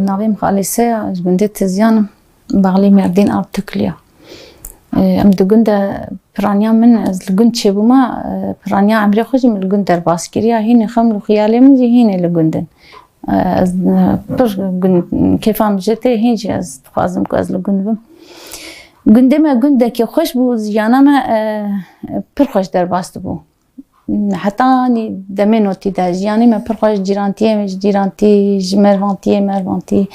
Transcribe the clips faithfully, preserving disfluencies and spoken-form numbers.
Navê min Xalîse ya, ji gundê Tizyan im, baxlê Mêrdîn Artukliya. Em di gund de piraniya min, ez li gund çêbûme, piraniya emrê xwe jî min li gund derbas kiriya. Hînê xem û xiyalê min jî hînê li gund in. Ez pir gund, kêfa min jê tê, hîn jî ez dixwazim ku ez li gund bim. Gundê me gundekî xweş bû, jiyana me pir xweş derbas dibû. Heta anî demê notî de jiyanê me pir xweş, cîrantiyê me ji cîrantî, ji mervantiyê mervantî.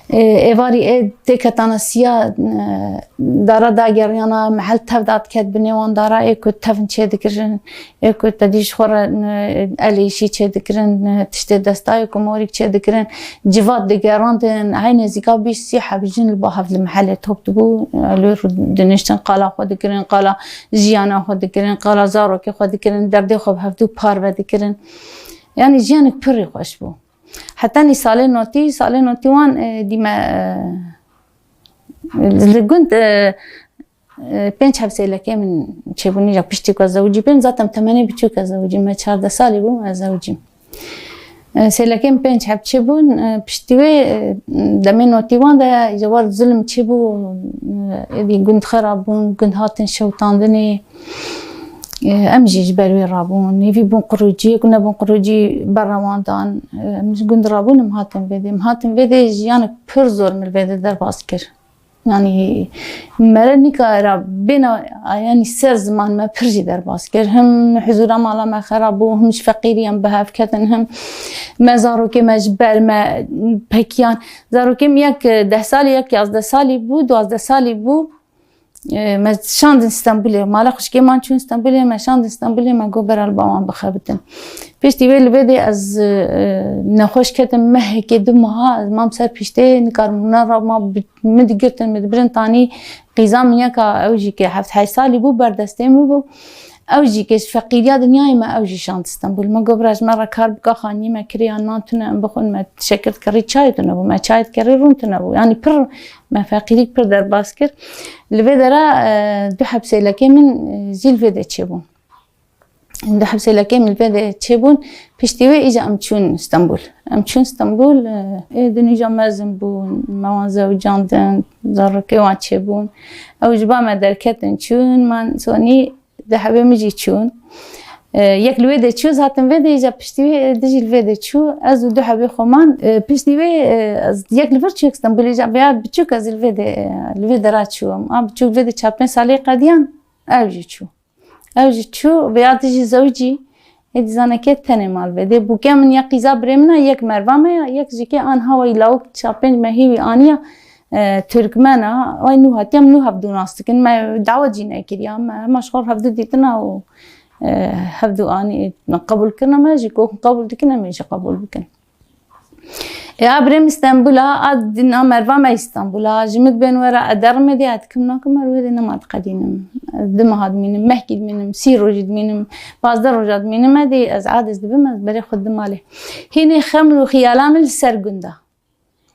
Ê, êvarî ê têketana siya, e, dara dageriyana mehel tev dadiket binê wan dara ê ku tevin çêdikirin, ê ku te dî ji xwe re, e, elê îşî çêdikirin, e, tiştê destayê ku morîk çêdikirin, civat digerandin, hey nêzîka bîst sî heb jin li ba hev li mehelê top dibû, e, li rû diniştin qala xwe dikirin, qala jiyana xwe dikirin, qala zarokê xwe dikirin, derdê xwe bi hevdû parve dikirin. Yanî jiyanek pirî xweş bû. Hetanî salê notî, salê notî wan, e, dîme, e, li gund, e, e, pênc heb sêlekê min çêbûn, îja piştî ku ez zewicî bêm, zaten temenê biçûk ez zewicî, me çardeh salî bû, ez zewicîm. E, sêlekên pênc heb çêbûn, e, piştî wê, e, demê notî wan de ji war zulm çêbû, e, êdî gund xera bûn, gund hatin şewitandinê. E, em jî ji ber wê rabûn. Hêvî bûn qirûcî, ku nebûn qirûcî berra wan dan. E, em ji gund rabûn, em hatin vê dê. Em hatin vê dê, jiyanek pir zor min li vê dê derbas kir. Yanî, mere nîka ra bêna, yanî ser ziman me pir jî derbas kir. Him huzûra mala me xerab bû, him ji feqîriyan bi hev ketin, him me zarokê me ji ber me pekiyan. Zarokê min yek deh salî, yek yazdeh salî bû, duwazdeh salî bû. E, me şandin Stenbolê. Mala xwişkê man çûn Stenbolê, me şandin Stenbolê, me got bera li ba wan bixebitin. Piştî wê li vê dê ez, e, nexweş ketim, mehekê du meha ez mam ser piştê, nikarim hûna ra ma bi-, min digirtin, min dibirin tanî qîza min yeka, ew jî ke heft heşt salî bû, ber destê min bû. Ew jî ke ji feqîriya dinyayê me, ew jî şand Stenbol. Me got bira ji me re kar bike, xaniyê me kirê yan nan tune, em bixwin, me şekir dikerî çayê tune bû, me çayê dikerî rûn tune bû. Yanî pir me feqîrîk pir derbas kir. Li vê dera, e, du heb sêlekê min, e, jî li vê de çêbûn. Du heb sêlekê min li vê de çêbûn. Piştî wê îca em çûn Stenbol. Em çûn Stenbol, e, ê din îca mezin bûn, me wan zewicandin, zarokê wan çêbûn. Ew ji ba me derketin çûn, man sonî du hebê min jî çûn. E, yek li wê de çû, zaten vê de îca piştî wê, e, dijî li vê de çû. Ez û du hebê xwe man. E, piştî wê, e, ez yek li vir çû, yek Stenbolê, îca vêya biçûk ez li vê de, e, li vê dera çûm. A biçûk vê de çar pênc salê qediyan, ew jî çû. Ew jî çû, vêya dijî zewicî, êdî zanekê tenê mal vê dê. Bûke min ya qîza birê min a, yek merva me ya, yek jî ke anha wê lawik çar pênc mehî wî aniya, e, Tirkmen a, way nû hatiye, em nû hevdû nas dikin. Me dawet jî nekiriya, me hema ji xwe re hevdû dîtina û, e, hevdû anî qebûl kirine, me jî ku qebûl dikin, em ê jî qebûl bikin. E, a birê min Stenbul a, a dina merva me Stenbul a, ji min dibên were, e, derime dê, e, dikim nakim, er wê dê nema diqedînim. Ez du meha dimînim, mehkî dimînim, sî rojî dimînim, pazdeh roja dimînim, e, dê ez adez dibim, ez berê xwe didim malê. Hînê xem û xiyala min li ser gund a.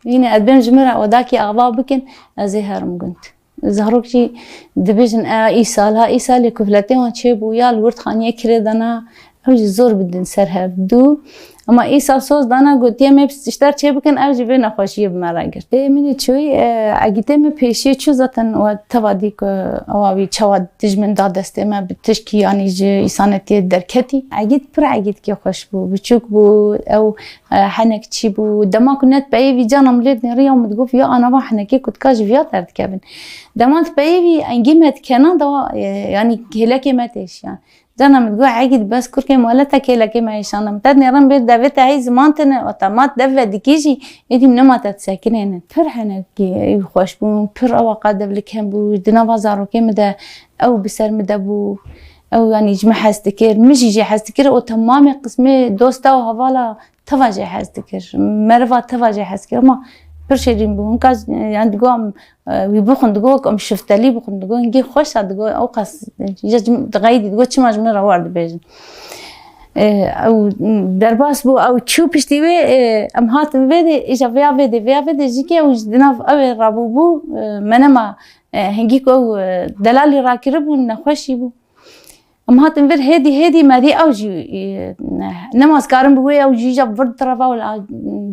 Yine ez bêm ji min re odakî ava bikin, ez ê herim gund. Zarok jî dibêjin, e, îsal ha, îsalê kufletê wan çêbû, ya li wir xaniyê kirê dana, ew jî zor bidin ser hev dû. Ama îsal soz dana, gotiye, me ji te re çêbikin, ew jî vê nexweşiyê bi me re girt. Ê min ê çûyî, e, egîtê min pêşiyê çû, zaten we teva dî ku ewa wî çawa dijmin da destê me, bi tişkî yanî ji îsanetiyê derketî. Egît pir egîtkê xweş bû, biçûk bû, ew, e, henek çî bû. Dema ku ne dipeyivî, cana min lê dinêrî ya min digot, ya ana van henekê ku dika ji viya derdikevin. Dema dipeyivî, engê me dikena da, e, yanî hêlekê me têşiyan. Cana min digot, egît bes kurkê maleta kêlekê me hêşana. Min te dinêrin bê devê te hey ziman tine, ota ma dev vedikî jî, êdî nema te disekinênin. Pir henekî ew xweş bûn, pir ewa qa devlik hem bû, di nava zarokê min de ew bi ser min de bû. Ew, yanî ji min hez dikir, min jî jê hez dikir, û temamê qismê dosta û hevala teva jê hez dikir. Meriva teva jê hez dikir. Ama pir şêrîn bû. Hinka, yanî digot, em, e, wî bixwin, digot, em şiftelî bixwin, digot, hingî xweş a, digot, ew qas, ya ji min dixeyidî, digot, çima ji min re war dibêjin. E, ew derbas bû, ew çû piştî wê, e, em hatin vê dê, îja vêya vê dê, vêya vê dê jî ke ew ji di nav ew ê rabûbû, e, me nema, e, hingî ku ew, e, delalî rakiribû, nexweşî bû. Em hatin vir hêdî hêdî me dî ew jî, e, nema ez karim bi wê ew jî îja vir direva wila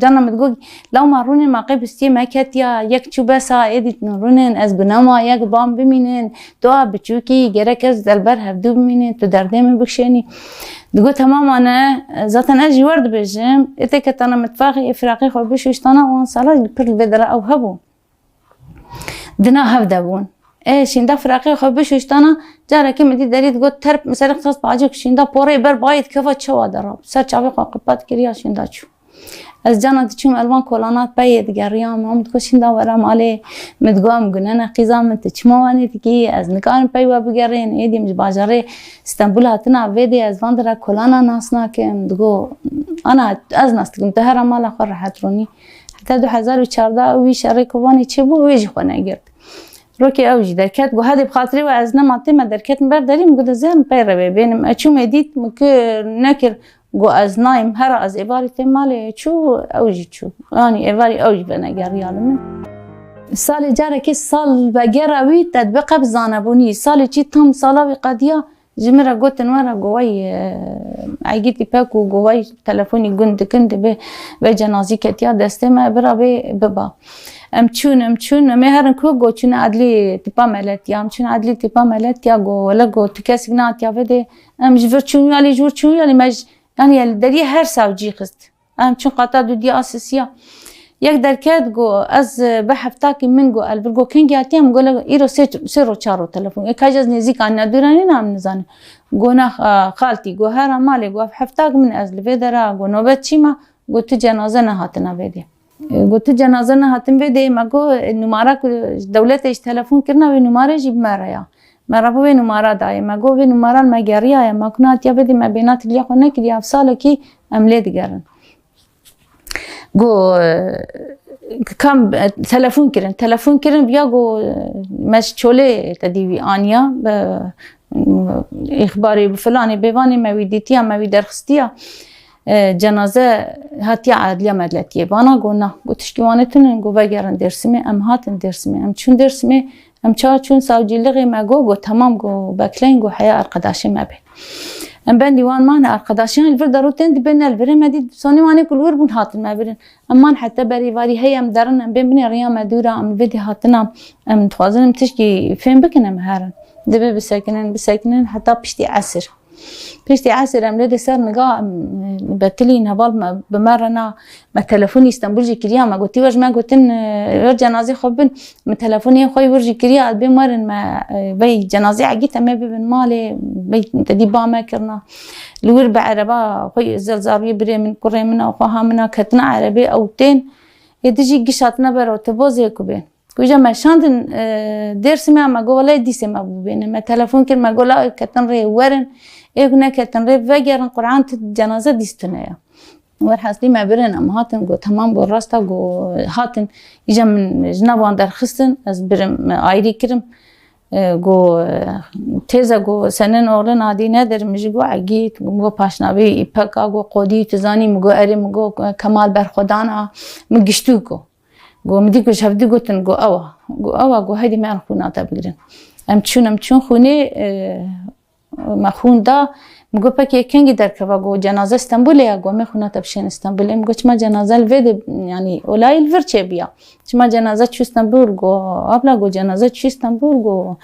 cana min digot, lewma rûnên me qey bi stiyê me ketiya, yek çû besa, êdî rûnên ez gunema yek bam bimînin, tu a biçûkî, gerek ez li ber hevdû bimînin, tu derdê min bikişênî. Digot, temam ane, zaten ez jî wer dibêjim, ê tê ketana mitfaxê, ê firaqê xwe bişûştana, wan sala pir li vê dera ew hebû. Dina hev de bûn. Ê şînda firaqê xwe bişûştana, carekê min dî derî digot, terp min serê qisas pacik şînda porê ber bayê dikeva çawa derab. Ser çavê xwe qipat kiriya şînda çû. Ez cana diçûm el van kolana peyê digeriyam. Min digot, şînda were malê. Min digot, em gunene qîza min, tu çima wanê dikî? Ez nikarim pey we bigerên. Êdî min ji bajarê Stenbul hatina vê dê, ez van dira kolana nas nakim. Digot, ana ez nas dikim, tu hera mala xwe rehet ronî. Heta du hezar û çardeh wî şerê ku vanê çêbû, wê jî xwe negirt. Rokê ew jî derket, got, hedê bi xatirê we ez nema tê me derket, min ber derî, min got, ez ê herim pey re bê bênim. Ez çûm ê dît, min kir nekir, got, ez nayêm, hera ez êvarî têm malê, çû, ew jî çû. Yanî êvarî ew jî venegeriya li min. Salê carekê sal vegera wî te dibe qe bi zanebûnî. Salê çî tam sala wî qediya, ji min re gotin, were, go wey, e, Egît Îpek û go wey telefonî gund dikin, dibê vê cenazî ketiya destê me, bira bê biba. Em çûn, em çûn, em ê herin ku, go çûne edlî tipa meletiya, em çûne edlî tipa meletiya, go wele, go tu kesik nehatiya vê dê, em ji vir çûn wî alî, ji wir çûn wî alî, me ji, yanî li deriyê her sewcî xist. Em çûn qata dudiya a sisiya. Yek derket, go, ez, e, bi heftakî min, go, el vir, go, kengî hatiye, min go, le, îro sê, sê ro, çar ro telefon. E, kaj ez nêzîk anî, ne dûr anî, ne em nizanin. Go, na, e, xaltî, go, hera malê, go, ev heftak min, ez li vê dera, go, nobet çî ma, go, tu cenaze nehatina vê dê. E, go, tu cenaze nehatin vê dê, me go, e, numara ku dewletê ji telefon kirina, wê numare jî bi me re ya. Me rabû vê numara dayê. Me got, vê numara li me geriyaye. Me kuna hatiya vê dê me bêna tiliya xwe nekiriye. Ev salekî em lê digerin. Got, e, kam, e, telefon kirin. Telefon kirin, viya got, e, me ji Çolê te dî wî aniya. Bi, îxbarê bi filanê bêvanê me wî dîtiya, me wî derxistiya. E, cenaze hatiye edliya medletiyê. Bana go na. Go tişkî wane tune, go vegerin Dêrsimê. Em hatin Dêrsimê. Em çûn Dêrsimê. Em çawa çûn savcîlixê, me go, go temam, go bekleyin, go heya arkadaşê me bê. Em bendî wan mane, arkadaşê li vir derû tên dibê ne li virê me dî, sonê wane ku li wir bûn hatin me birin. Em man heta berê varî hey em derin, em bên binê riya me dûra, em li vê dê hatina, em dixwazin em tişkî fêm bikin, em herin. Dibê bisekinin, bisekinin heta piştî esir. Piştî esir em lê dê ser niga, em, betilîn heval me, bi me re na, me telefonî Stenbul jî kiriya, me gotî, we ji me gotin, e, wir cenazê xwe bin, me telefonê xwe yê wir jî kiriya, ez bêm werin me, e, vey cenazê Egît em ê bibin malê, vey te dî ba me kirina. Li wir bi ereba xwe zelzariyê birê min, kurê min, xweha min a ketina erebê ew tên, ê di jî giş hatine ber otobozê ku bên. Ku îja me şandin, e, Dêrsimê, me got, wele dîsê me bû bêne. Me telefon kir, me got, la ketin rê werin. Ê ku neketin rê vegerin, Quran tu cenaze dîs tune ya. Werheslî me birin, em hatin, got, temam, got, rasta, got, hatin. Îja min ji nav wan derxistin, ez birim, me ayrî kirim. E, got, e, têze, got, senin oğlun adi nedir? Min jî got, Egît, got, paşnavî, İpek a, got, Qodî, tu zanî, min got, erê, min got, Kemal Berxwedan a, min giştû, got. Go min dî ku ji hevdî gotin, go ew a. Go ew a, go heydî me em xûna te bigirin. Em çûn, em çûn xûnê, e, me xûn da. Min got, pekê kengî derkeva? Go cenaze Stenbulê ya. Go em ê xûna te bişên Stenbulê. Min got, çima cenaze li vê de, yanî olayî li vir çêbiya? Çima cenaze çû Stenbul? Go abla, go cenaze çû Stenbul, go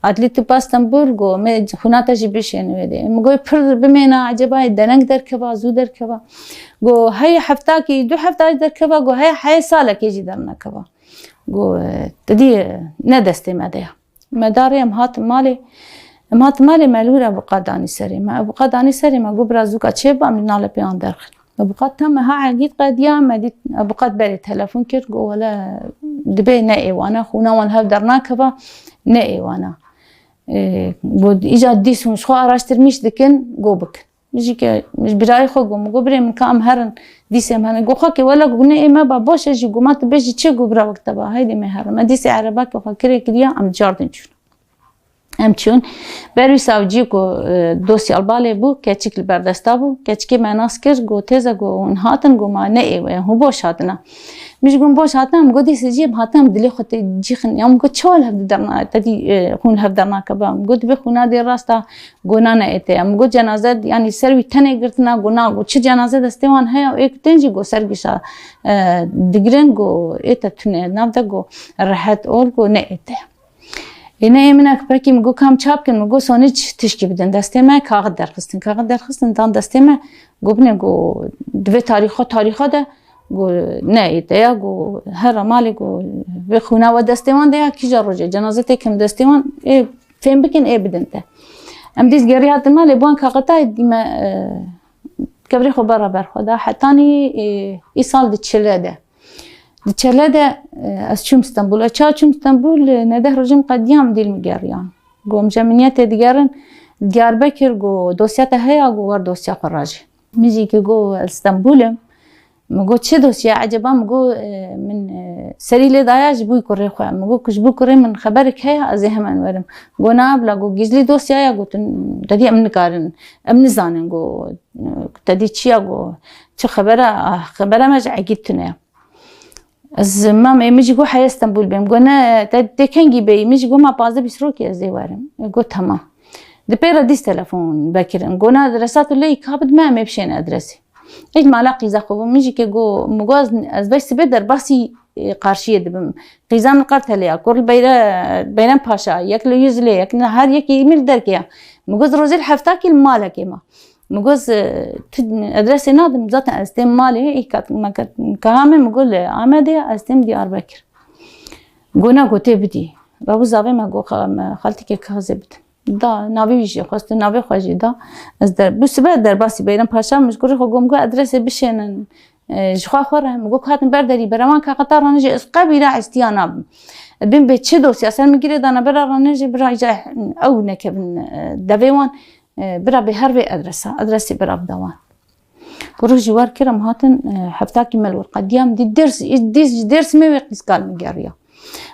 adlî tipa Stenbul, go me xûna te jî bişên wê de. Min got, pir bimêna, eceba dereng derkeva, zû derkeva? Go heye heftakî, du hefta jî derkeva, go heye heye salekê jî dernekeva. Go, e, te dî, e, ne destê me de ya. Me darê em hatin malê, em hatin malê me li wir ebuqa danî serê me. Ebuqa danî serê me, go bira zûka çê ba, em li nale pê an derxin. Ebuqa tam ha Egît qediya, me dît, ebuqa berê telefon kir, go wele dibê ne êwana, xûna wan hev dernakeva, ne êwana. E, go îca dîs hûn ji xwe araştirmîş dikin, go bikin. Jî ke ji birayê xwe got, min got, birê min ka em herin, dîsê em herin. Got, xwe ke wele got, ne ê me ba, boş e jî, got, ma tu bêjî çi, got, bira wek te ba, heydê me herin. Me dîsê erebakê xwe kirê kiriya, em cardin çûn. Em çûn. Ber wî savcî ku, e, dosya li balê bû, keçik li ber desta bû. Keçikê me nas kir, got, têze, got, hûn hatin, got, ma ne ê we, hûn boş hatina. Min jî got, boş hatina, min got, dîsa jî em hatin, em dilê xwe tê cî xin. Ya min got, çawa li hev diderna, te dî, e, xûn li hev dernakeve? Min got, dibê xûna dê rast a, got, na ne ê te. Min got, cenaze, yanî ser wî tenê girtina, got, na, got, çi cenaze destê wan heye, ê ku tên jî, got, ser gişa, e, digirin, got, ê te tune, nav de, got, rehet ol, got, ne ê te. Ê ne ê min e ku pekî min got, kam çap kin, min got, sonî çi tişkî bidin destê me, kaxit derxistin. Kaxit derxistin, dan destê me, got, binê, got, di vê tarîxa, tarîxa de, got, ne ê te ya, got, here malê, got, vê xûna we destê wan de ya, kîja rojê, cenaze tê kim destê wan, ê fêm bikin, ê bidin te. Em dîs gerî hatin malê, bi wan kaxitayê dî me, e, kevirê xwe bera ber xwe da. Hetanî, e, îsal di çile de. Di çile de, e, ez çûm Stenbul. Ez çawa çûm Stenbul, e, neh deh rojê min qediya, min dîl min geriyan. Got, em ji emniyetê digerin, Diyarbekir, got, dosya te heye, got, wer dosya xwe rajî. Min jî ke got, ez Stenbul im. Min got, çi dosya? Eceba min got, e, min, e, serî lê daya ji bo kurê xwe. Min got, ku ji bo kurê min xeberek heye, ez ê hemen werim. Got, na bila, got, gizlî dosya ya, gotin, te dî em nikarin, em nizanin, got, e, te dî çi ya, got, çi xebera, ah, xebera me ji Egîd tune ya. Ez mam ê min jî got, heye Stenbul bêm. Got, ne, te, te kengî bêyî? Min jî got, ma pazdeh bîst rokê ez ê werim. Got, temam. Di pê re dîs telefon vekirin. Got, na adresa tu lê yî ka bid me, em ê bişên adresê. Ê mala qîza xwe bû. Min jî ke got, min got, ez, ez vey sibê derbasî, e, qarşiyê dibim. Qîza min Kartelê ya, kur li Beyre-, Beyrem Paşa, yek li Yüzlê, yek li her yekî min li derkê ya. Min got, rojê li heftakî li malekê ma. Min got, e, tu adresê nadim, zaten ez têm malê, î kat, me kat, kaha me, min got, li Amedê ya, ez têm Diyarbekir. Got, na, got, tê bidî. Rabû zavê me got, xa-, me xaltikê kaxizê bidin. Da, navê wî jî xwest, navê xwe jî da. Ez der, bû sibe derbasî Beyram Paşa, min ji kurê xwe got, min got, adresê bişênin, e, ji xwe xwe re. Min got, hatin ber derî, berewan kaxeta ranijê, ez qe bîra estiya nabim. Bin bê çi dosya ser min girê dana, bira ranijê, bira îca ew nekevin, e, devê wan, e, bira bê her vê adresa, adresê bira bida wan. Ku roj jî wer kir, em hatin, e, heftakî me li wir qediya, min dî Dêrs-, dîs ji Dêrsimê wê qîzka li min geriya.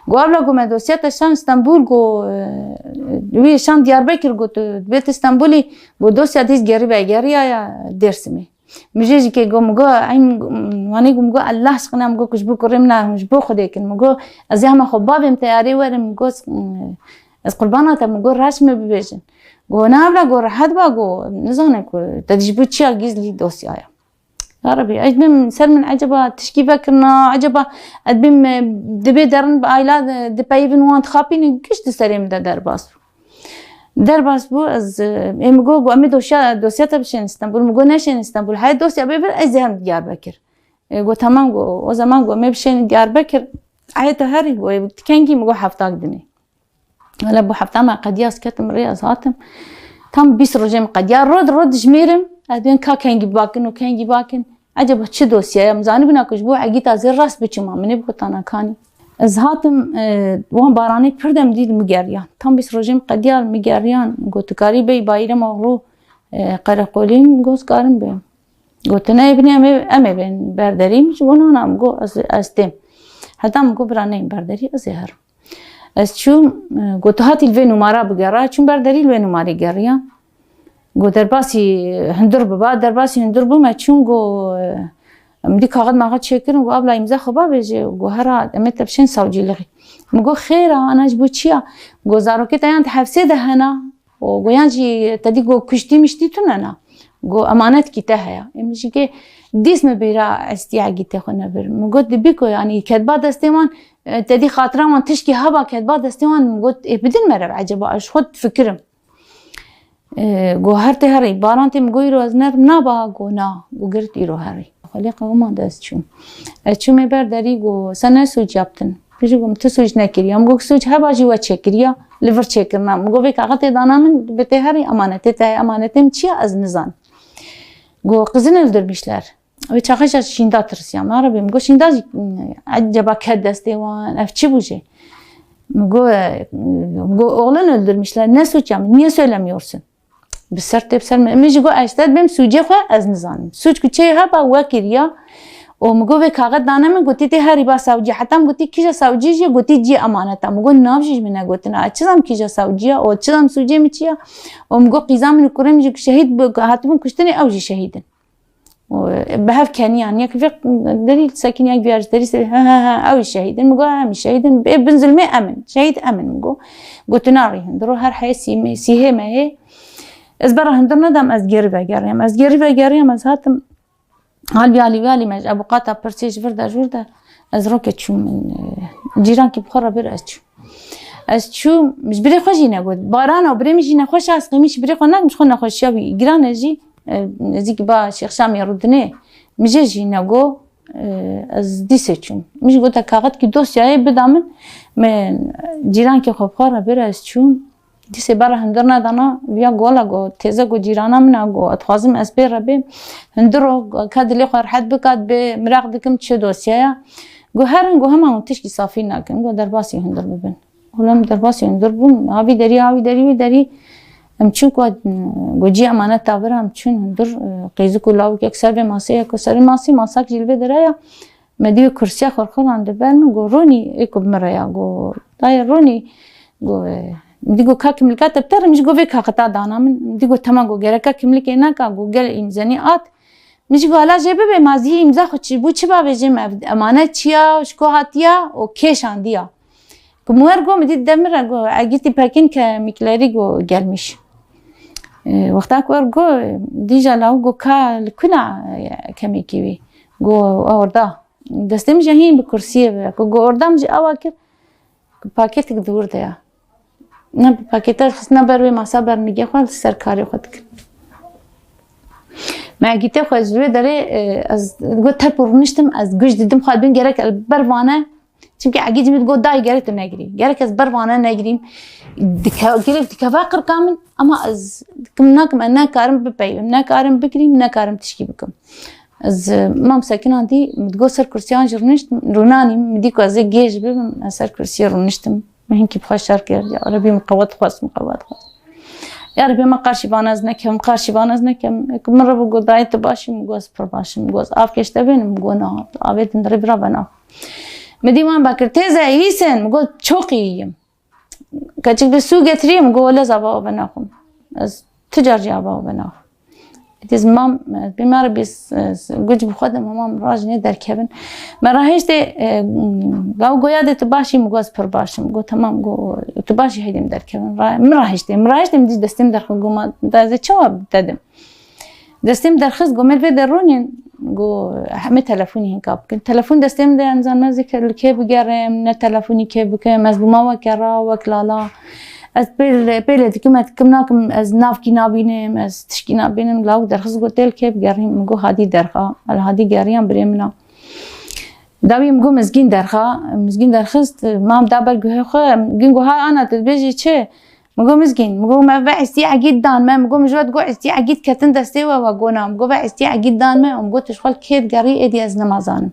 Got, abla, got, me dosya te şan Stenbul, got, e, wî şan Diyarbekir, got, tu dibê tu Stenbulî, got, dosya dîs gerî be, geriya ya Dêrsimê. Min jê jî ke got, min got, eyn, wanê got, min got, Allah aşkına, min got, ku ji bo kurê min a, ji bo Xwedê kin, min got, ez ê hema xwe bavêm teyarê werim, min got, ez qurbana te, min got, raş me bibêjin. Got, na, abla, got, rehet ba, got, nizane ku te ji bo çiya gizlî dosyaya. Ya Rebî, ez bim ser min eceba tişkî vekirina, eceba ez bim, e, dibê derin bi ayla, e, dipeyivin wan dixapînin, giş di serê min de derbas bû. Derbas bû, ez, e, ê min got, got, em ê dosya, dosya te bişên Stenbul, min got, neşên Stenbul, heye dosya bê vir, ez ê hem Diyarbekir. E, got, tamam, got, o zaman, got, em ê bişên Diyarbekir, heye te herî, got, ê tu kengî, min got, heftak dinê. Wele bû hefta me qediya, ez ketim rê, ez hatim. Tam bîst rojê min qediya. Rod rod dijmêrim. Ez bên ka kengî bakin û kengî bakin. Eceba çi dosya ye? Em zanîbûna ku ji bo Egîta zê rast biçûma. Min ê bigotana kanî. Ez hatim, e, wan baranê pir dem dî li min geriyan. Tam bîst rojê min qediya li min geriyan. Got, tu karî bêyî Bayîrem Oxlu, e, qereqolî? Min got, karim bêm. Gotine, ê binê em ê, em ê bên berderî. Min ji bo nana, min got, ez, ez têm. Heta min got, bira neyên berderî, ez ê herim. Ez çûm, e, got, tu hatî li vê numara bigera, çûm ber derî li wê numarê geriya. Got, derbasî hundir biba, derbasî hundir bûme, çûm, got, e, min dî kaxit maxit çêkirin, got, abla, îmza xwe ba bêje, got, hera, em ê te bişên savcîlixî. Min got, xêr a, ana ji bo çi ya? Got, zarokê te yan di hefsê de hena. Û got, yan jî te dî, got, kuştî miştî tune na. Got, emanetkî te heye. Ê min jî ke dîs min bîra estî Egîtê xwe nebir. Min got, dibî ku, yanî, ketba destê wan, e, te dî xatira wan tişkî heba ketba destê wan, min got, ê bidin meriv, eceba ez ji xwe difikirim. E, got, her tê herî, baran tê, min got, îro ez nerim naba, got, na, got, girt îro herî. Xwelê qewimande ez çûm. Ez çûmê ber derî, got, sen ne sûc yaptın? Min jî got, tu sûc nekiriya. Min got, sûc heba jî we çêkiriya, li vir çêkirina. Min got, vê kaxetê dana min, bi tê herî emanetê te, emanetê min çi ya, ez nizanim. Got, kızını öldürmüşler. Wê çaxê jî şînda tirsiya. Min, Rebê, min got, şînda jî, eceba ket destê wan, ev çi bû jê? Min got, e, min got, oğlunu öldürmüşler, ne suç yapmış, niye söylemiyorsun? Bi ser tê, bi ser min. Min jî got, ez te dibêm sûcê xwe ez nizanim. Sûc ku çê heba we kiriya û min got, vê kaxet dane min, gotî tê herî ba sewcî. Heta min gotî, kîja sewcî jî? Gotî, cî emaneta. Min got, nav jî ji min negotina. Ez çi zam kîja sewcî ya û çi zam sûcê min çi ya? Û min got, qîza min û kurê min jî ku şehîd bi-, hatibûn kuştinê, ew jî şehîd in. Û bi hev keniyan, yek vê derî sekinî, yek vê derî se-, he, he, he, ew jî şehîd in. Min got, em jî şehîd in. Ê bin zilmê em in. Şehîd em in, min got. Gotina rî hundir û her heyê sîmê-, sîhê me hê. Ez bera hundir nedam, ez gêrî vegeriyam. Ez gêrî vegeriyam, ez hatim. Halbî alî wî alî me ji ebuqata pirsê ji vir de ji wir de ez roke çûm min, e, cîrankî bi xwe re bir ez çûm. Ez çûm, ji birê xwe jî negot. Barana û birê min jî nexweş e, ez qîmî ji birê xwe nakim, ji xwe nexweşiya wî giran e jî, e, nêzîkî ba Şêx Şamê Rûdinê. Min jê jî nego, e, ez dîsê çûm. Min jî gote kaxetkî dosyayê bida min, min cîrankî xwe bi xwe re bir ez çûm. Dîsê bera hundir nedana, viya gola go, têze go cîrana min a go, ez dixwazim ez pê re bêm. Hundir o, ka dilê xwe rehet bika, dibê miraq dikim çi dosyeya. Go herin, go hema hûn tişkî safî nakin, go derbasî hundir bibin. Hûn em derbasî hundir bûn, ha vî derî, ha wî derî, wî derî. Em çûn ku, go cî emaneta vir a, em çûn hundir, e, qîzik û lawikek ser vê masê ye, ku ser vê masê, masak jî li vê dere ya. Me dî wê kursiya xurxuran di ber min, got, Ronî, ê ku bi min re ya, got, dayê Ronî, got, e, min dî got, ka kimlika te bi te re, min jî got, vê kaxeta dana min, min dî got, tema, got, gereka kimlikê neka, got, gel îmzenî at. Min jî got, hala jê bibe, ma zî îmza xwe çi bû, çi bavêjim, ev emanet çi ya, ji ku hatiya û kê şandiya. Ku min wer got, min dî demir re got, Ergîtî Pekin kemikleri got, gelmiş. E, wexta ku wer got, dîja law got, ka li kuna, e, kemikî wî? Got, orada. Destê min jî hîn bi kursiyê ve. Ku got, orada, min jî awa kir. Ku pakêtik di wir de ya. Ne bi pakêta xistine ber wê masa, ber nigê xwe, li ser karê xwe dikin. Me gîtê xwe ji wê derê, e, ez got tep û rûniştim, ez guş didim xwe dibin gerek ez ber vane. Çimkî Egîd min got, dayê, gerek tu negirî. Gerek ez ber vane negirîm. Dike-, gerek dikeve qirka min, ama ez dikim nakim, ez nekarim bipeyivim, nekarim bigirîm, nekarim tişkî bikim. Ez, e, mam sekinandî, min digot ser kursiyan jî rûnişt, rûnanîm, min dî ku ez ê gêj bibim, ez ser kursiyê rûniştim. Min hinkî bi xwe şer kir, ya Rebî, min qewet xwest, min qewet xwest. Ya Rebî, me qarşî vana ez nekem, qarşî vana ez nekem. Ku min re bû got, dayê, tu baş î? Min got, ez pir baş im. Min got, av kêş te bênim? Min got, na, avê din dirê bira ve na. Min dî wan vekir, têze, î sen? Min got, çok iyiyim. Keçik bi su getireyim? Min got, wele ez ava ava naxwim. Ez tu car jî ava ava naxwim. Êdî ez mam, bi me re bî s-, s-, guc bi xwe de, mam rajinê derkevin. Me rahêştê, e, law goya de, tu baş î? Min got, ez pir baş im. Got, temam, got, tu baş î, heydê min derkevin. Ra-, min rahêştê, min rahêştê, min dî destê min derxist, got, ma da ez ê çawa bi te dim? Destê min derxist, got, me li vê de rûnên, got, hemê telefonî hinka bikin. Telefon destê min de, em zanim ez ê ke-, li kê bigerim, ne telefonî kê bikim, ez bûma weke ra, wek lala. Ez pê, pê lê dikim, ez dikim nakim, ez navkî nabînim, ez tişkî nabînim. Lawik derxist, got, tê li kê bigerîm? Min got, hadî derxa. El hadî geriyan birê min a. Dawî min got, Mizgîn derxa. Mizgîn derxist, mam da ber guhê xwe. Mizgîn got, ha ana, tu dibêjî çi? Min got, Mizgîn, min got, me ve îstî Egîd dan me. Min got, min ji we digot îstî Egîd ketin destê we, we got na. Min got, ve îstî Egîd dan me. Min got, tu ji xwe li kê digerî, êdî ez nemazanim.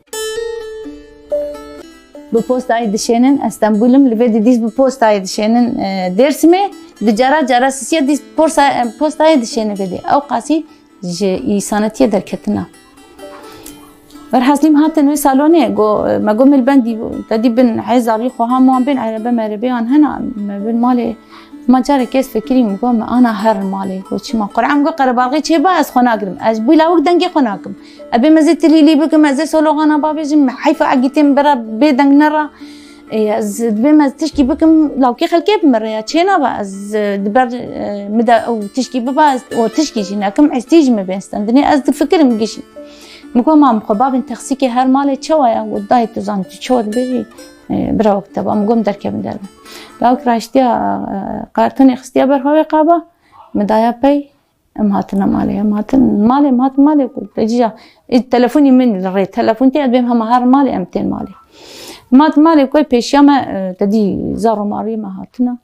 Bi postayê dişênin, ez Stenbul im, li vê dî dîs bi postayê dişênin, e, Dêrsimê, di cara cara sisiya dîs porsa-, e, postayê dişêne vê dî. Ew qasî ji îsanetiyê derketina. Werhaslî em hatin wê salonê, go, me got, milbendî, te dî bin hêza rî xwe ha wan bên erebe merebeyan hena, me bin malê, ma carek ez fikirî, min got, me ana her malê, got, çima? Qur'an got, qerebalxê çêba ez xwe nagirim, ez bû lawik dengê xwe nakim. Ebê me zê tilîlî bikim, ez ê soloxana bavêjim, heyfa egîtê min bera bê deng nera. Ê, ez dibêm ez tişkî bikim, lawkê xelkê bi min re ya çê nabe, ez, e, di ber, e, min de ew tişkî biba, ez o tişkî jî nekim, ez tî ji min bên stendinê, ez difikirim gişî. Min got, mam xwe bavên texsîkê her malê çawa ya? Got, dayê, tu zanî tu çawa dibêjî? E, bira wek te ba. Min got, min derkevin derve. Lawik raştiya, e, kartonê xistiya ber xwe wê qaba, min daya pey. Em hatine malê, em hatin malê, em hatin malê ku te cîya, ê, telefonî min li rê, telefon tê, ez bêm hema her malê, em tên malê. Em hatin malê ku pêşiya me, e, te dî zaro marî me hatine.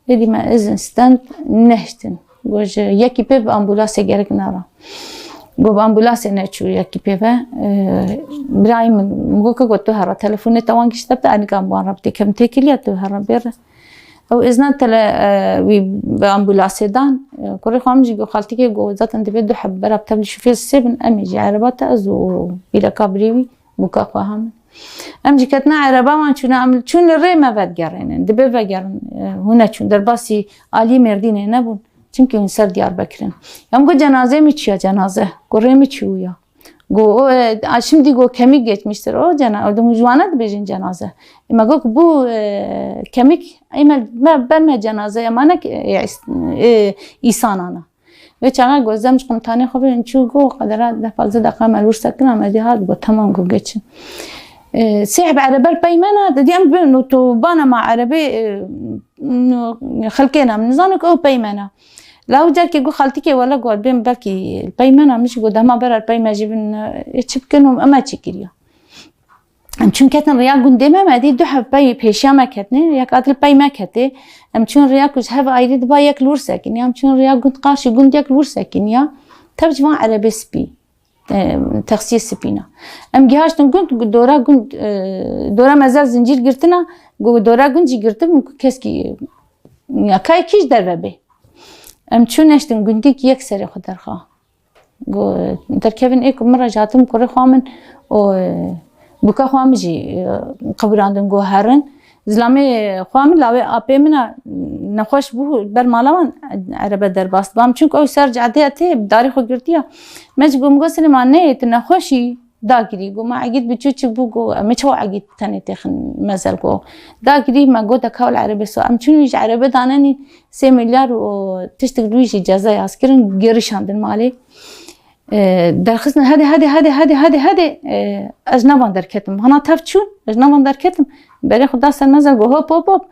Êdî me izin stend nehiştin. Go ji yekî pê bi ambulasê gerek nara. Go bi ambulasê neçû yekî pê ve. E, birayê min, min go ke go tu herre, telefonê te wan gişte bide, enika em wan re bidê, kem têkiliya tu herre bêre. Ew êznan tele, e, wî bi ambulasê dan. E, kurê xwe min jî got, xaltikê got, zaten divê du heb bera bi tevlî şofêr sê bin, em ê jî ereba te ez û pîreka birê wî Bûka xweha min. Em jî ketina ereba wan çûne, em çûn li rê me vedigerînin. Dibê vegerin, e, hûn neçûn. Derbasî aliyê Mêrdînê nebûn. Çimkî hûn ser Diyarbekir in. Em got, cenazê min çi ya, cenaze? Got, rê min çû ya. Got, o, e, a, şimdi got, kemik geçmiştir. O cena-, o, ji wana dibêjin cenaze. E, me got, bu, e, kemik, e, me, me, ber me cenaze, emanet, e, is-, e, îsanana. Vê çaxa got, zem ji qumtanê xwe bê, çû got, qedera deh pazdeh deqa me li wir sekina, me dî hat, got, tamam, got, geçin. E, sê heb erebe li pey me ne, didî em bin, û tu bana ma erebê, e, xelkê ne, min nizane ku ew pey me ne. La wî carkê got, xaltikê wele got, bêm belkî li pey me ne, min jî got, dema bera li pey me jî bin, e, çi bikin û em çi kiriye. Em çûn ketin riya gundê me, me dî du heb pey pêşiya me ketine, yek hat li pey me ketê. Em çûn riya ku ji hev ayrî diba yek li wir sekiniya. Em çûn riya gund qarşî gund yek li wir sekiniya. Tev ji van erebê spî, e, taksiyê spî ne. Em gihaştin gund, dora gund, e, dora mezel zincîr girtina, gu-, dora gund jî girtibûn ku keskî, ya kayekî ji derve bê. Em çûn neştin gundî yek serê xwe derxa. Got, derkevin ê ku min re ji hatim kurê xwe min û, e, bûka xwe min jî, e, qebirandin, got, herin. Zilamê xwe min, lawê apê min a nexweş bû, ber mala wan erebe derbas diba. Em çûn ku ew ser cadê tê, darê xwe girtiya. Me jî got, min got, Silêman, neyê, tu nexweş î, dagirî. Got, ma egît biçûçik bû, got, em ê çawa egît tenê têxin mezel, got. Dagirî, me got, de ka li erebê so. Em çûn wî ji erebe danenî, sê milyar û tiştik li wî jî cezayê askirin, gerîşandin malê. E, derxistin, hede, hede, hede, hede, hede, hede, e, ez ji nav wan derketim. Hana tev çûn, ez ji nav wan derketim. Berê xwe da ser mezel, got, hop, hop, hop.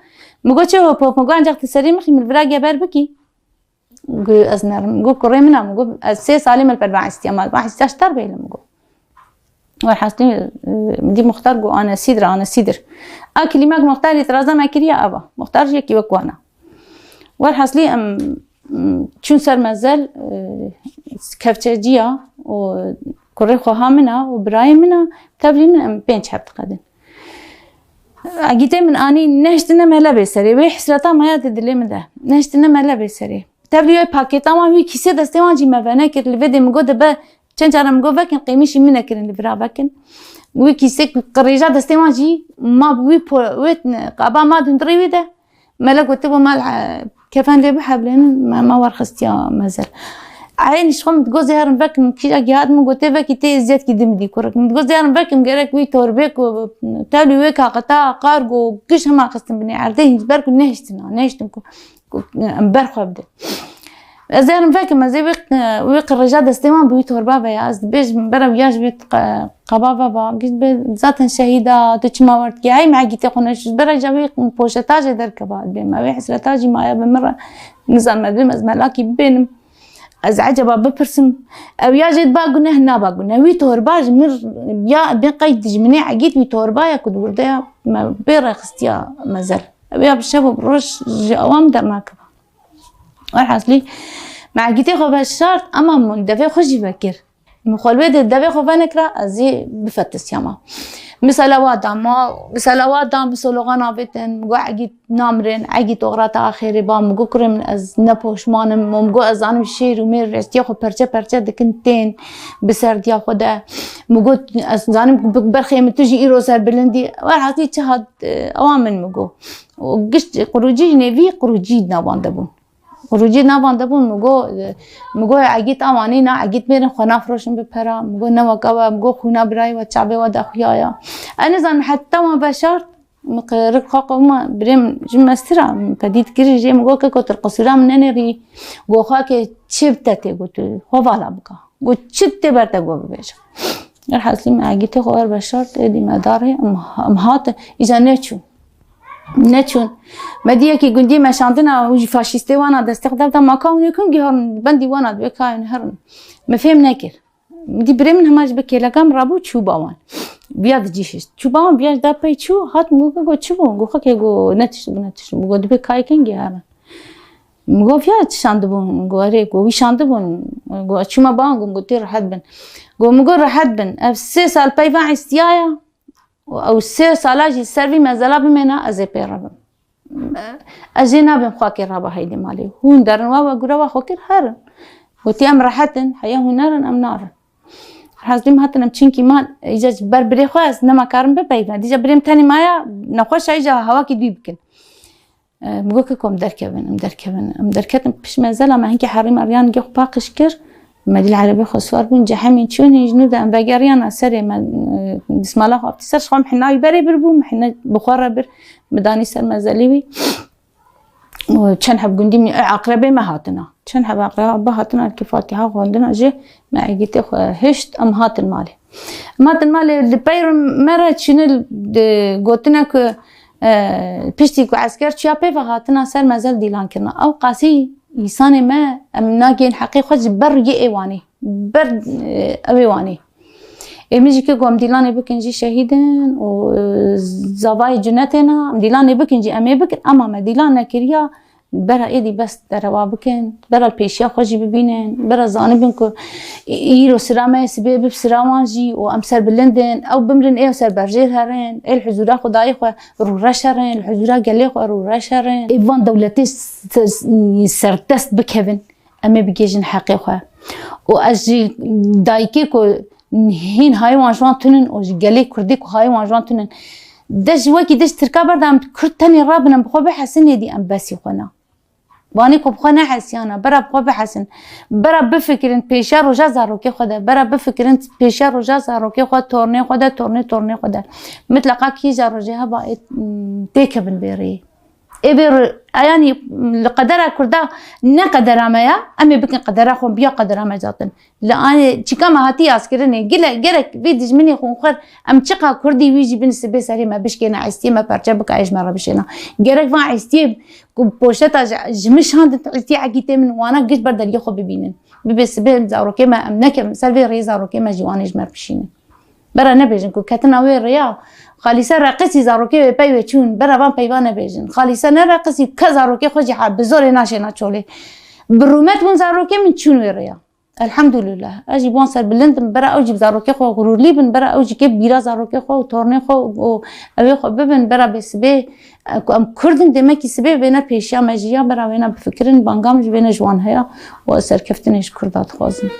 Min got, çi hop, hop? Min got, ancak tu serî mixî, min li vira geber bikî. Got, ez nerim. Got, kurê min a, min got, ez sê salî min li ber van istiya, ma van istiya ji ter bêlim, got. Werhaslî, e, dî muxtar got, anesîdir, anesîdir. A kilîmek muxtar îtiraza me kiriye, ava. Muxtar jî yekî wek wana. Werhaslî em, m, çûn ser mezel, e, kevçeciya û kurê xweha min a û birayê min a, tevlî min em pênc heb diqedin. Egîtê min anî nehiştine me lebê serê. Wê hisreta maya di dilê min de. Nehiştine me lebê serê. Tevlî wê pakêta wan, wî kîsê destê wan jî me venekir. Li vê dê min got dibe, çend cara min got vekin, qêmîşî min nekirin li vira vekin. Wî kîsê qirêja destê wan jî ma bi wî po-, wê qaba ma di hundirê wî de. Mele gotibû, mal, e, kefen lê biheblênin, me, me werxistiya mezel. Eynî ji xwe min digot, zêherin vekim, kîja gihat min gotê vekî tê zêdkî dimdî kurik. Min digot, zêherin vekim, gerek wî torbê ku tevlî wê kaxeta, qargo, giş hema xistin binê erdê, hîn ji ber ku nehiştin, nehiştin ku, ku em ber xwe bidin. Ez ê herim vekim, ez ê wê, wê qirêja destê wan bi wî torba ve ya. Ez dibêjim, bera ya ji wê qe-, qaba ve ba. Giş be, zaten şehîda, tu çima wert ki? Hey, me egîtê xwe neşû. Bera ja wê poşeta jê derkeva, dibê me wê hesreta jî maye bi min re. Nizan me dibêm ez melakî bibênim. Ez eceba bipirsim. Ew ya jê diba guneh, naba guneh. Wî torba ji min ya bê qeyd ji minê egît wî torba ya ku di wirde ya me bê rêxistiya mezel. Ew ya bi şev û bi roj ji awan dernakeva. Werhaslî, me egîtê xwe veşart, ema min devê xwe jî vekir. Min xwe li wê de devê xwe venekira, ez ê bifetisiyama. Min selawa da ma, min selawa da, min soloxan avêtin, min got egît namirin, egît oxirata axirê ba, min got kurê min ez ne poşman im, min got ez zanim şêr û mêr rêstiya xwe perçe perçe dikin tên bi serdiya xwe de. Min got ez zanim ku bi-, berxê min tu jî îro ser bilindî. Werhaslî çi hat, e, ewa min min got. Û giş qurûcî ji nêvî qurûcî di nav wan de bûn. Qurûcî di nav wan de bûn, min got, min got, egît awanî na, egît mêrin xwe nafroşin bi pera. Min got, ne weke we, min got, xwîna birayê we çavê we de xuya ya. Ez nizanim heta wan veşart, min qe-, rik xwe qewima, birê min ji mestir a, min pedî dikirî jê, min got, keko tu li qisûra min nenêrî. Got, xwakê çi bi te tê got, tu xwe vala bika. Got, çi tê ber te got bibêje. Elhasilî me egîtê xwe wer veşart, êdî me darê, em, em hatin, îca neçûn. Neçûn. Me dî yekî gundî meşandina û jî faşîstê wana destê xwe da, ma ka hûn ê kin giharin, bendî wana divê ka hûn herin. Me fêm nekir. Dî birê min hema ji bi kêleka min rabû çû ba wan. Viya di cî hişt. Çû ba wan, viya ji da pey çû, hat min got, got çi bû? Got xwekê, got netiştibû, netiştibû. Got dibê kayê kin giharin. Min got, ya çi şandibûn? Got, erê, got, wî şandibûn. Got, çûme ba wan, got, got, tê rehet bin. Got, min got, rehet bin. Ev sê sal peyva îstiyaya. Û ew sê sala jî ser vî mezela bimêne, ez ê pê re bim. Ez jê nabêm xwakê raba heydê malê. Hûn derin wa we gure wa xwe kir herin. Gotî, em rehet in, heya hûn nerin, em narin. Hezlîm hatin em çinkî man, îca ji ber birê xwe ez nema karim bipeyivim. Dîca birêm tenê maya, nexweş a îca hawakî dûy bikin. E, min got ki kom derkevin, em derkevin. Em derketin pişt mezela me hinkî herî me riyan gê xwe paqij kir. Me dîl erebê xwe siwar bûn, cehemîn çûn, hîn ji nû de em vegeriyana serê me, e, dismala xwe aptî ser, ji xwe em hinayî berê bir bû, me hine bi xwe re bir, me danî ser mezelî wî. Û çend heb gundî min, e, aqrebê me hatina. Çend heb aqreba hatina ki Fatiha xwendina jî me egîtê xwe hişt, em hatin malê. Em hatin malê, li peyr me re çîne, e, gotine ku, e, piştî ku esker çiya pê ve hatina ser mezel dîlan kirina. Ew qasî însanê me, em nagên heqê xwe ji ber yê ê wanî. Ber, e, ew ê wanî. Ê min jî ke ku em dîlanê bikin jî şehîd in û, e, zavayê cunetê ne, em dîlanê bikin jî em ê bikin, ema me dîlan nekiriya, bera êdî bes derewa bikin, bera pêşiya xwe jî bibînin, bera zanibin ku îro sira me ye, sibê bib sira wan jî û em serbilind in, ew bimrin ê ser berjêr herin, ê li huzûra Xwedayê xwe rûreş herin, li huzûra gelê xwe rûreş herin. Ê van dewletê ser-, serdest bikevin. Em ê bigihîjin heqê xwe. Û ez ji dayikê ku hîn hayê wan ji wan tune û ji gelê Kurdê ku hayê wan ji wan tune, de ji wekî de ji Tirka berda em Kurd tenê rabin, em bi xwe bihesin, êdî em besî xwe ne. Wanê ku bi xwe nehesiyana, bera bi xwe bihesin. Bera bifikirin pêşiya roja zarokê xwe de, bera bifikirin pêşiya roja zarokê xwe, tornê xwe de, tornê tornê xwe de. Mitleqa kîja rojê heba ê, têkevin vê rêyê. Ê vê ro-, a, yanî, li qedera Kurda ne qedera me ya, em ê bikin qedera xwe, biya qedera me catin. Li anê çika me hatî yaskirinê, gile, gerek vê dijminê xwînxwer, em çiqa Kurdî wî jî bin sibê serê me bişkêne, estiyê me perçe bike, ê ji me re bişêne. Gerek van estiyê ku poşeta ji, ji min şandin, estiyê egîtê min, wana giş ber deriyê xwe bibînin. Bibê sibê zarokê me, em nekem, ser vê rêyê zarokê me jî wanê ji me re bişînin. Bera nebêjin ku ketina wê rêya, Xalîse reqisî, zarokê wê pey wê çûn, bera van peyva nebêjin. Xalîse nereqisî, ke zarokê xwe jî ha bi zorê naşêna çolê. Bi rûmet bûn zarokê min çûn wê rêya. Elhamdulillah. Ez jî bi wan serbilind im, bera ew jî bi zarokê xwe xurûrlî bin, bera ew jî kê bîra zarokê xwe û tornê xwe û, û ewê xwe bibin, bera bê sibê, e, ku em Kurd in, demekî sibê wêne pêşiya me jî ya, bera wêne bifikirin, banga min jî wêne ji wan heya û ez serkeftinê ji Kurda dixwazim.